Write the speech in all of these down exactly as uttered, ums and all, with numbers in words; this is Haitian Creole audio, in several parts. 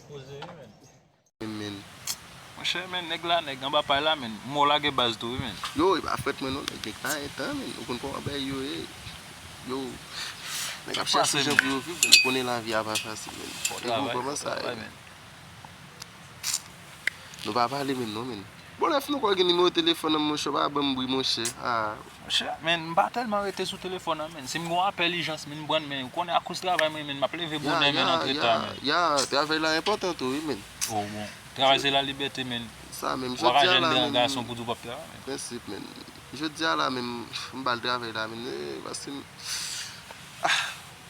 Poze wi, men. Men. Monchè, men, nèg la, nèg anba pay la, men. Mò lage baz tou wi, men. Yo, e pa frèt mwen non, nèg, nèg pa entan, men. Ou konn kòman bagay yo ye. Yo, nèg ap chèche jan pou yo viv, men. Ou konnen lavi a pa fasil, men. Fò travay, kòman sa ye, men. Nou pa pale menm non, men. Bon, lè fini, ou gen nimewo telefòn nan, monchè, ou pa ban m bri, monchè. Ah. Monchè, men, m pa tèlman rete sou telefòn nan, men. Si m gon apèl ijans, men, m pran, men, ou konnen akoz travay mwen, men, m ap leve bonè, men, antre ta, men. Ya, travay la enpòtan tou, wi, men. Oh, bon. Travay se lalibète, men. Sa menm, jodi a la, men. Ou pa ka jwenn gran gason pou di w p ap travay, men. Prensip, men. Jodi a la, men, m ba l travay la, men. Eh, paske m, ah,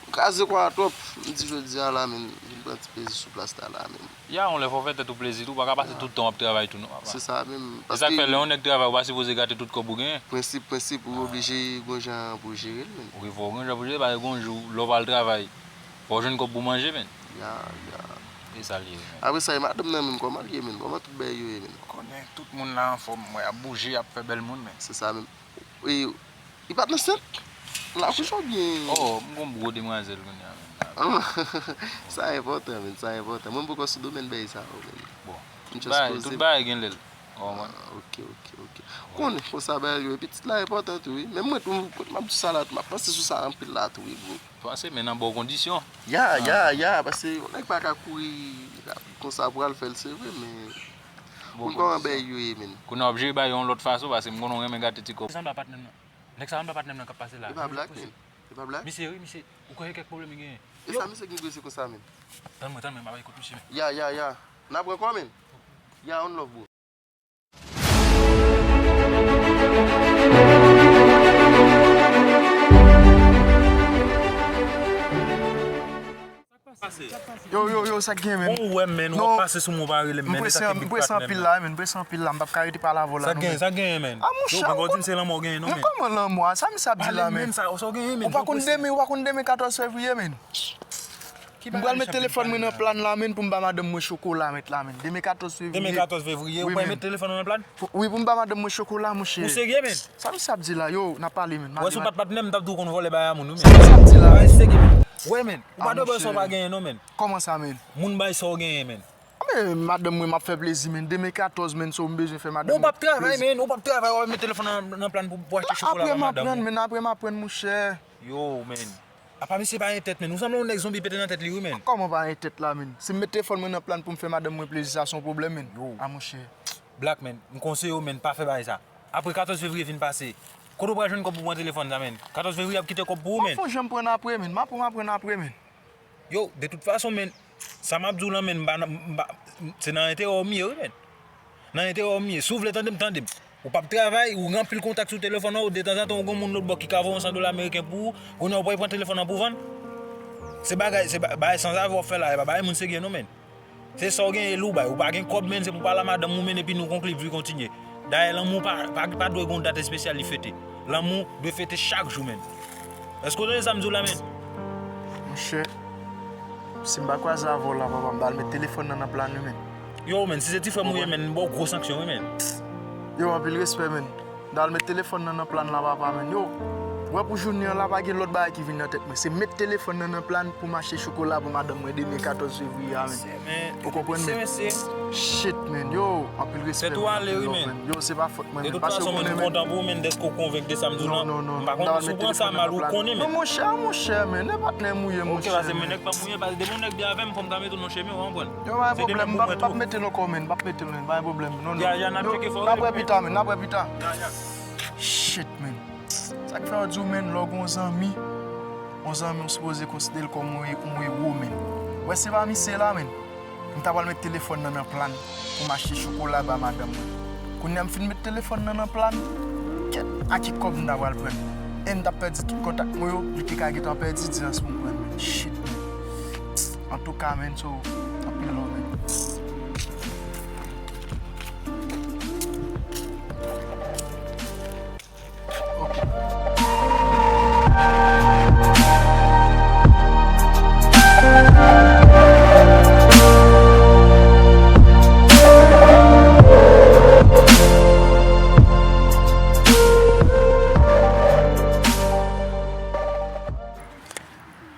m kraze kò a twòp. M di jodi a la, men, vin pran ti plezi sou plas la, la, men. Ya, yon lè fò fè tèt ou plezi tou, ou pa ka pase tout tan w ap travay tou non, papa. Se sa menm, paske. E sa k fè lè yon nèg travay, ou pa sipoze gate tout kòb ou genyen. Prensip, prensip, ou oblije gon jan pou w jere l, men. Wi, fò w gon jan pou w jere, paske gon jou, lè w pral travay, fò w jwenn kòb pou w manje, men. Ya, ya. E sa l ye, men. Apre sa, e madanm nan menm, kòman l ye, men? Kòman tout bagay yo ye, men? Ou konnen, tout moun la anfòm, m wè y ap bouje, y ap fè bèl moun, men. Se sa menm. E, li pa t ansent? L akouche oubyen? Oh, m gon gwo demwazèl kounye a, men. Sa enpòtan, men, sa enpòtan. Mwen, m poko sou domèn bagay sa yo, men. Bon. M just poze. Tout bagay gen lè l. Ou konprann? Ah, ok, ok, ok. Konnen, konsa bagay yo. Epi tit la enpòtan tou, wi. Men mwen tou, kote m ap di sa la tou, m ap panse sou sa anpil la tou, wi, bro. Panse, men nan bon kondisyon. Ya, ya, ya, paske yon nèg pa ka kouri, konsa pou al fè l, se vre, men. Bon, pou n kòman bagay yo ye, men. Kounye a w ap jere bagay yo yon lòt fason, paske m konnen w renmen gate ti kòb. Sa m pa patnè m nan. Nèg sa, m pa patnè m nan k ap pase la. E pa blag, men. E pa blag. Misye, wi, misye. Ou kwè se kèk pwoblèm li genyen? E sa misye gen pou resi konsa, men? Tann mwen, tann mwen, m ap al kot misye, men. Ya, ya, ya. N ap pran kò, men. Ya, on love, bro. Yo, yo, yo, sa k gen, men? Bon, ou wè m, men, w ap pase sou mwen, w pa rele m, men. M prese anpil la, men, m prese anpil la, m p ap ka rete pale avè w la non, men. Sa k gen, sa k gen, men? Ah, monchè, ou pa konn di m se lanmò w genyen non, men. Kòman lanmò a? Sa misye ap di la, men? Ou pa konn demen, ou pa konn demen katòz fevriye, men? M pral met telefòn mwen nan plan la, men, pou m ba madanm mwen chokola, met la, men. Demen katòz fevriye. Demen katòz fevriye, ou pral met telefòn nan plan? Wi, pou m ba madanm mwen chokola, monchè. Ou serye, men? Sa misye ap di la, yo, n ap pale, men. Wè, si w pa t patnè m, m t ap di w konn vòlè bagay a moun, wi, men. Sa misye ap di la, yo. Ou pa eseye, men. Wè, men, ou pa dwe bay sa w pa genyen non, men. Kòman sa, men? Moun bay sa w genyen, men. Men, madanm mwen, m ap fè plezi, men. Demen katòz, men, so m bezwen fè madanm mwen plezi. Bon, ou p ap travay, men, ou p ap travay, w ap met telefòn nan, nan plan pou, pou achte chokola ba madanm ou. Apre m aprann, men, apre m aprann, monchè. Yo, men. Apa misye pa gen tèt, men. Ou sanble yon nèg zonbi pete nan tèt li, wi, men. Kòman pa gen tèt la, men? Si m met telefòn mwen nan plan pou m fè madanm mwen plezi, sa se yon pwoblèm, men. Yo. A, monchè. Black, men, m konseye w, men, pa fè bagay sa. Apre katòz fevriye fin pase, kote w pral jwenn kòb pou pran telefòn sa, men? Katòz fevriye ap kite kòb pou ou, men. M ap fè yon jan m pran apre, men. M ap, m ap pran apre, men. Yo, de tout fason, men, sa m ap di w lan, men, m pa nan, m pa, se nan enterè w m ye, wi, men. Nan enterè w m ye. Si w vle tande m, tande m. Ou p ap travay, ou gen anpil kontak sou telefòn an, ou detanzantan ou gen moun lòt bò ki ka voye yon san dola ameriken pou ou, kounye a ou pral pran telefòn an pou vann. Se bagay, se ba-, bagay sanzave w ap fè la, e pa bagay moun serye non, men. Se sa w genyen, e li w bay. Ou pa gen kòb, men, se pou pale a madanm ou, men, epi nou konkli, vi kontinye. Dayè, lanmou pa, pa, pa dwe gen yon dat espesyal li fete. Lanmou dwe fete chak jou, men. Èske w tande sa m di w la, men? Monchè, si m pa kwaze avè w la, papa, m pral met telefòn nan nan plan wi, men. Yo, men, si se ti frè m ou ye, men, m ba w gwo sanksyon, wi, men. Yo, anpil respè, men. M pral met telefòn nan nan plan la, papa, men. Yo, wè pou jounen an la, pa gen lòt bagay ki vin nan tèt mwen. Se met telefòn nan nan plan pou m achte chokola pou madanm mwen demen katòz fevriye a, men. Ou konprann, men? Shit, men. Yo, anpil respè, men. Anpil love, men. Yo, se pa fòt mwen, men. De tout fason, men, m kontan pou ou, men, dèske w konvenk de sa m di w lan. Non, non, non. M pa konn si w pran sa mal, ou konnen, men. Non, monchè, monchè, men. E patnè m ou ye, monchè. Ok, pase, men, nèg pa m ou ye, pase depi yon nèg byen avè m, fò m ta mete w nan chemen, ou konprann? Yo, pa gen pwoblèm, m p ap, p ap mete l ankò, men, m p ap mete l, men, pa gen pwoblèm. Non, non. Ya, ya, n ap tcheke fò. N ap wè pita, men, n ap wè pita. Ya, ya. Shit, men. Sa k fè yo di w, men, lè w gon zanmi, yon zanmi w sipoze konsidere l kòm yon, yon ewo, men. Wè, se pa misye la, men. M ta pral met telefòn nan nan plan pou m achte chokola ba madanm mwen. Kounye a m fin met telefòn nan nan plan, kèt, a ki kòb m ta pral pran? E m t ap pèdi tout kontak mwen yo, li te ka gentan pèdi dizans pou m pran, men. Shit, men. Antouka, men, so, anpil love, men.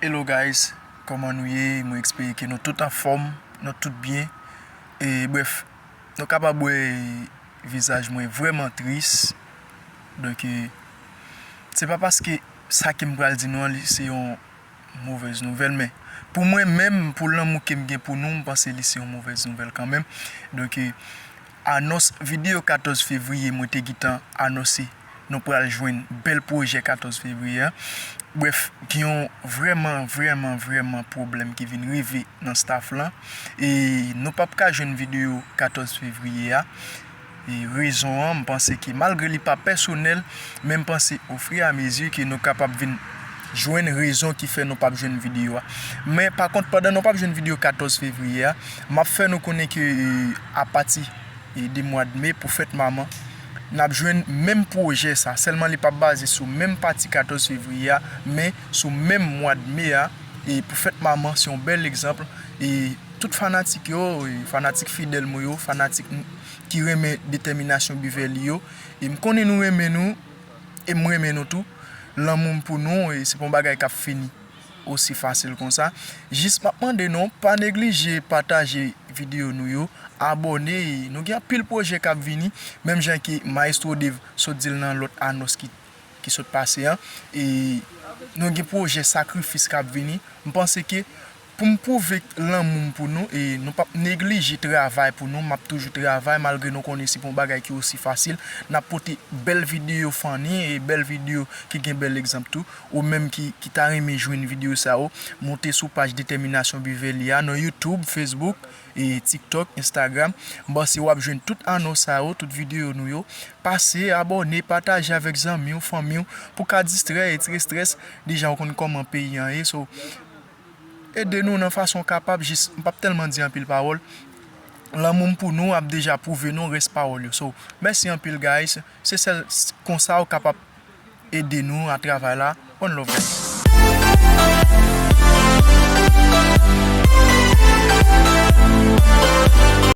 Hello guys, kòman nou ye? Mwen espere ke nou tout anfòm. nou tout byen. E brèf, nou kapab wè vizaj mwen vrèman tris. Donk, e, se pa paske sa ke m pral di nou an, li se yon movèz nouvèl, men pou mwen menm, pou lanmou ke m gen pou nou, m panse li se yon movèz nouvèl kanmenm. Donk, e, anons videyo katòz fevriye, mwen te gentan anonse nou pral jwenn bèl pwojè katòz fevriye a. Brèf, gen yon vrèman, vrèman, vrèman pwoblèm ki vin rive nan staff lan. E nou p ap ka jwenn videyo katòz fevriye a. E rezon an, m panse ke malgre li pa pèsonèl, men m panse ofiramezi ke nou kapab vin jwenn rezon ki fè nou p ap jwenn videyo a. Men pa kont, pandan nou p ap jwenn videyo katòz fevriye a, m ap fè nou konnen ke, e, apati, e, de mwa de me, pou fèt manman, n ap jwenn menm pwojè sa. Sèlman li p ap baze sou menm pati katòz fevriye a, men sou menm mwa de me a. E pou fèt manman, se yon bèl egzanp. E tout fanatik yo, e fanatik fidèl mwen yo, fanatik m-, ki renmen detèminasyon Bivèli yo, e m konnen nou renmen nou, e m renmen nou tou. Lanmou m pou nou, e se pa yon bagay k ap fini osi fasil konsa. Jis m ap mande nou, pa neglije pataje videyo nou yo, abòne, e nou gen anpil pwojè k ap vini, menm jan ke Maestro Dave sot di l nan lòt anons ki, ki sot pase an. E nou gen pwojè sakrifis k ap vini. M panse ke pou m pwouve lanmou m pou nou, e nou p ap neglije travay pou nou, m ap toujou travay, malgre nou konnen se pa yon bagay ki osi fasil. N ap pote bèl videyo funny e bèl videyo ki gen bèl egzanp tou. Ou menm ki, ki ta renmen jwenn videyo sa yo, monte sou paj Detèminasyon Bivèli a nan YouTube, Facebook, e TikTok, Instagram. M panse w ap jwenn tout anons sa yo, tout videyo nou yo. Pase, abòne, pataje avèk zanmi w, fanmi w, pou ka distrè, retire estrès. Deja, w konn kòman peyi an ye. So, ede nou nan fason w kapab, jis, m p ap tèlman di anpil pawòl. Lanmou m pou nou ap deja pwouve nou rès pawòl yo. So, mèsi anpil, guys. Se sèl s-, konsa w kapab ede nou a travay la. One love, guys.